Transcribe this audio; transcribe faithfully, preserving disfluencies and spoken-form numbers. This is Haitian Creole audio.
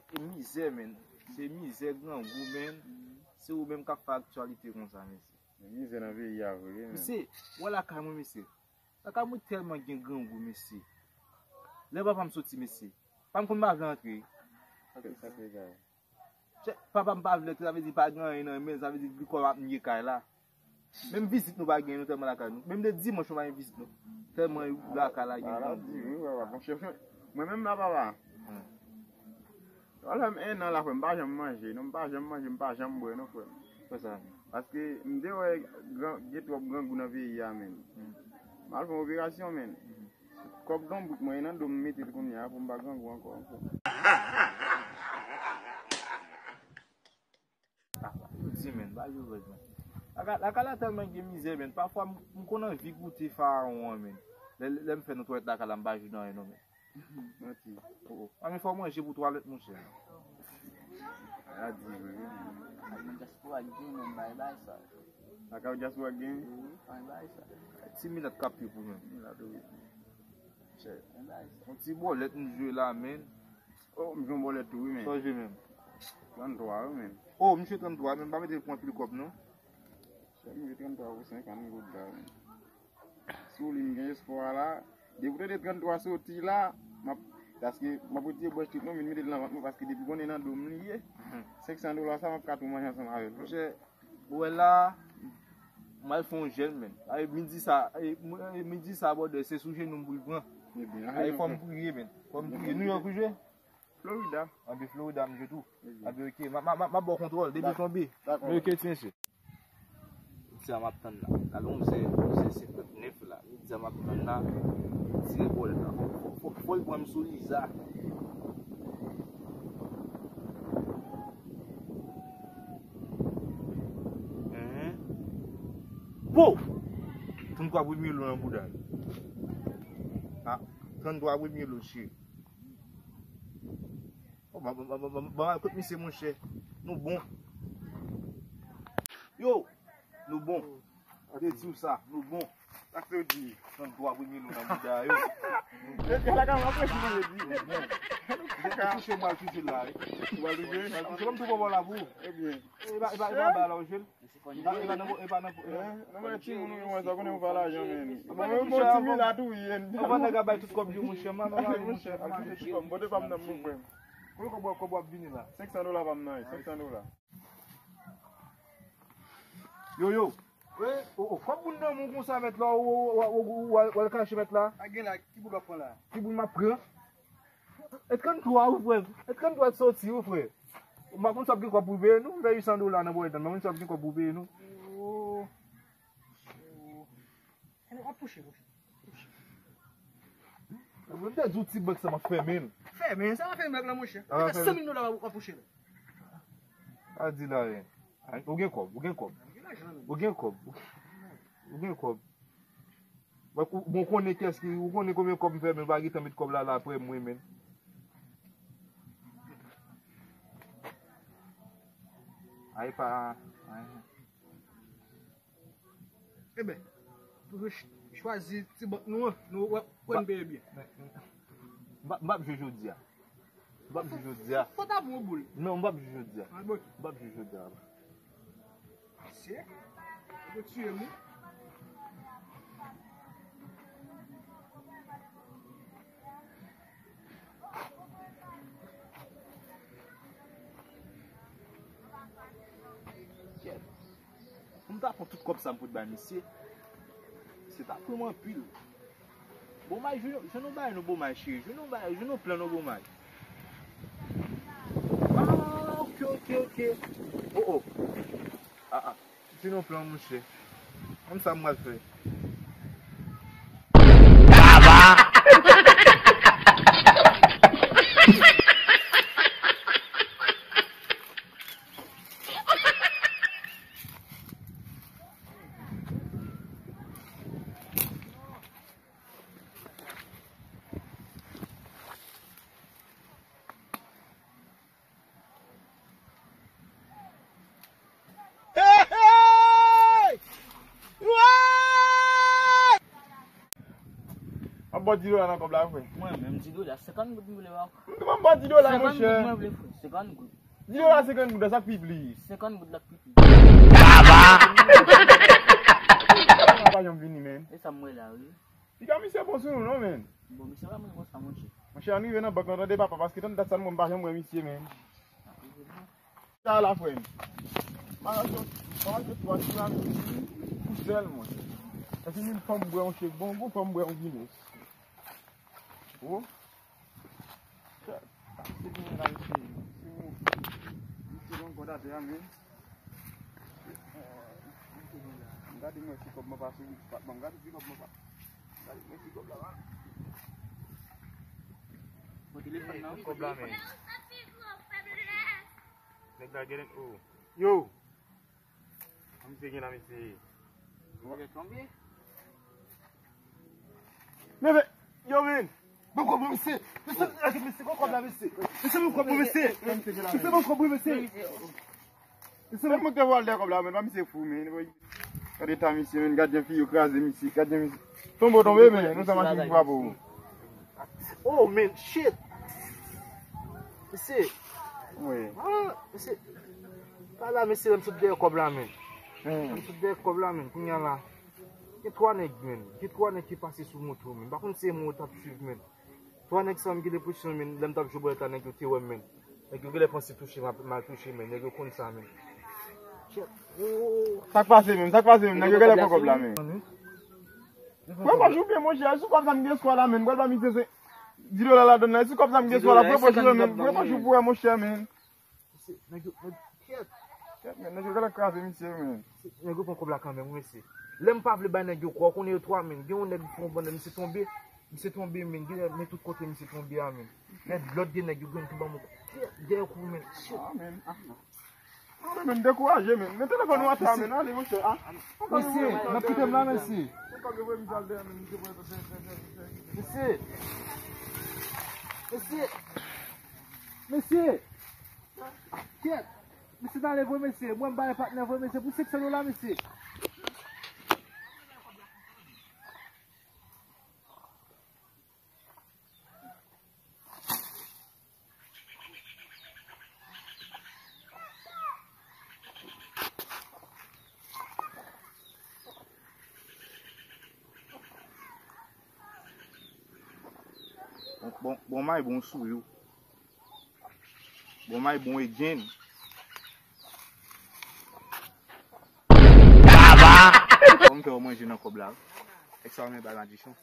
Se mizè, menn. Se mizè, grangou, menn. Se ou menm k ap fè aktyalite konsa, mesye. Gen mizè nan peyi a vre, menn. Mesye, wè lakay mwen, mesye. Lakay mwen tèlman gen grangou, mesye. Lè papa m soti, mesye, pa m konn pa vle antre. Sa te, sa te egare. Chè, papa m pa vle antre, sa vle di pa gen anyen nan men l, sa vle di li kòm ap nye kay la. Menm vizit nou pa gen, nou tèlman lakay nou. Menm de dimanch nou pa gen vizit nou. Tèlman lakay la gen grangou. Ala di, wi, papa, monchè. Mwen menm la, papa. Hmm. Wala m en an la, frè m, m pa janm manje, non, m pa janm manje, m pa janm bwè, non, frè m. Fè sa. Paske m te wè gran, gen twòp grangou nan peyi a, menn. Hmm. M al fè yon operasyon, menn. Hmm. Kòb gran bout mwen, e nan do m mete l kounye a pou m pa grangou ankò, ankò. Di, menn, pa jwe jwèt, menn. Lakay, lakay la tèlman gen mizè, menn. Pafwa, m, m konn anvi goute farawon an, menn. Lè, lè m fè netwayèt lakay la, m pa jwenn anyen, non, menn. Manti. Oh, oh. A, men fò manje pou twalèt, monchè. A di vre, wi. Ay, men dyaspora gen, menn, bay, bay sa. Lakay dyaspora gen? Wi, bay, bay sa. Ti milat k ap pye pou menm. Milat, wi. Chè. Bay, bay sa. Yon ti bòlèt m jwe la, menn. Oh, m jwe yon bòlèt tou, wi, men. Sa w jwe menm? Tranntwa, wi, men. Oh, misye tranntwa, men m pa mete l pou anpil kòb, non. Chè, m jwe tranntwa pou senkant goud la, men. Sou li, m gen espwa la. Depi w tande tranntwa soti la, m ap, paske m ap retire bwèch tout, non, vin mete l nan vant mwen, paske depi konnen nan do m li ye. Mhm. Senk san dola sa, m ap ka tou manje ansanm avè l. Monchè, ou wè la, m al fè yon jèn, menn. Ay, midi sa, ay, m-, ay, midi sa, brother, se sou jenou m pou l pran. Ebyen, ay, fò m priye, menn. Fò m priye. New York ou jwe? Florida. Anpi Florida, m jwe tou. Ebyen. Anpi, ok. M a, m a, m a, m a ba w kontwòl. Depi tonbe. Dakò. Men, ok, ti mesye. Midi a m ap tann la. Gade yon zè, yon zè senkant nèf la. Midi a m ap tann la. Tire bòlèt la. Fò, fò, fò, fò l pran m sou Liza. Enhen. Pow! Tranntwa premye lo nan bouda l. Ah, tranntwa premye lo, cheri. Oh, ba, ba, ba, ba, ba, ba, kote misye, monchè? Nou bon. Yo, nou bon. Mwen te di w sa, nou bon. Sa k te di? Tranntwa premye lo nan bouda yo. E, e, la ka mwen apreche mwen di. Nou bon. Mwen te touche m al touche la, wi. Ou al touche? M al touche, ban m tou bò la pou ou. Ebyen. E pa, e pa, e pa ba la ou jwe l. E pa, e pa nan, e pa nan, eh, non, men timoun ou mwen sa konnen ou pa lajan, men. Bon, bon, ti milat ou ye. Ou pa nèg a bay tout kòb yo, monchè, man, man, monchè, al touche ti kòb, pote pa m nan, mon frè. Konbyen kòb, kòb w ap vini la? Senk san dola pa m nan, senk san dola. Yo, yo. Wi. O, o, kòb moun nan moun konsa mèt la, ou, ou al kache mèt la. A gen la, ki boul w ap pran la? Ki boul m ap pran? E tranntwa wi, frè m. E tranntwa soti wi, frè. M pa konn si w ap gen kòb pou peye nou, m fè uit san dola nan bòlèt la, m pa konn si w ap gen kòb pou peye nou. Oh. Oh. Ap touche, monchè. Mwen te di w ti bank sa m ap fèmen l. Fèmen, sa w ap fèmen bank la, monchè. Ah, fèmen. San mil dola w ap touche la. A di la, wi. Ou gen kòb, ou gen kòb. Ou gen kòb. Ou gen kòb. Bon, ou konnen kiyès ki, ou konnen konbyen kòb m fèmen, m pa gentan met kòb la, la prè mwen, men. Ay pa, ay. Ebyen, pou nou ch-, chwazi ti bank nou an, nou wè, wè n peye byen. M p ap, m p ap jwe jodi a. M p ap jwe jodi a. Fò ta pran yon boul. Non, m p ap jwe jodi a. Ah, bon. M p ap jwe jodi a. Mesye, ou tiye m, wi. Kèt. Pou m ta pran tout kòb sa m pot bay misye, misye ta pran m anpil. Bon, may, jwenn, jwenn yon bagay non, bon, may, cheri. Jwenn yon bagay, jwenn yon plan non, bon, may. Ah, ok, ok, ok. Oh, oh. Ah, ah. Jwenn yon plan, monchè. Konn sa m pral fè. Ba w di dola nan kòb la, frè. Mwen menm, di dola, senkant goud m vle ba w. M te ban ba w di dola, monchè. Senkant goud mwen vle, frè. Senkant goud. Di dola senkant goud, sa k pi plis. Senkant goud la k pi plis. Papa pa janm vini, men. E sa m wè la, wi. Piga misye bon sou nou, non, men. Bon, misye pa mwen konsa, monchè. Monchè, ann rive nan bank lan, tande, papa, paske tann dat sa, mwen, m pa janm wè misye, men. Sa la, frè m. M a rache, m a rache twa ti la pou sèl mwen. Epi menm fò m bwè yon chèk bon gou, fò m bwè yon Guinness. Oh. Sa, se gen la, mesye. Se yon, mesye, yon kòd atè a, men. M gade mwen si kòb mwen pa sou, pa, bon, m gade si kòb mwen pa. M gade mwen si kòb la pa. Bon, telefòn nan, wi. Kòb la, men. Nèg la gen, oh. Yo! Misye gen la, mesye. Misye tonbe. Men, men, yo, men. Bon kòb, mesye. Mesye, mesye, bon kòb la, mesye. Mesye, bon kòb, mesye. Mesye, bon kòb, mesye. Mesye, bon kòb. Mwen te vòlè kòb la, men, pa misye fou, men. Gade ta misye, men, gad jan fi yo kraze misye, gad jan misye. Tonbe w tonbe, men, nou sa machin ki frape w. Oh, man, shit. Mesye. Wi. Ah, mesye. Pa la, mesye, lè m sot dèyè kòb la, men. Hmm. Lè m sot dèyè kòb la, men. Kounye a la. Gen twa nèg, men. Gen twa nèg ki pase sou moto, men. M pa konn si se mwen yo t ap swiv, men. Twa nèg sa, m gen lenpresyon, men. Lè m t ap jwe bòlèt la, nèg yo te wè m, men. Nèg yo genlè panse touche m, m al touche, men. Nèg yo konn sa, men. Shit. Oh. Sa k pase, men? Sa k pase, men? Nèg yo genlè pran kòb la, men. Mwen pa jou byen, monchè. Sou kòb sa m gen swa la, men. Mwen pa misye se di dola ladann la. Sou kòb sa m gen swa la. Mwen pa jou, men. Mwen pa jou pou wè, monchè, men. Mesye, nèg yo, nèg, kèt. Kèt, men, nèg yo genlè kraze misye, men. Nèg yo pran kòb la kanmenm, wi, mesye. Lè m pa vle bay nèg yo kwa, w konnen yo twa, men. Gen yon nèg ki fè yon bòlèt, misye tonbe. Misye tonbe, men. Gen, men tout kote misye tonbe a, men. Men lòt gen nèg yo genlè tou ban mwen. Kèt, dèyè kou, men. Shit. Ah, men. Ah, non. Non, men, men, dekouraje, men. Men telefòn ou atè a, men. Ale, monchè, ah. Mesye, n ap kite m la, mesye. Mesye. Mesye. Mesye. Kèt. Mesye, n ale vre, mesye. Mwen, m bay patnè vre, mesye. Pou senk san dola, mesye. Bon, bon, bon may, bon sou yo. Bon may, bon egen. Baba! Fò m fè w manje nan kòb la. Èk sa w renmen bay madichon.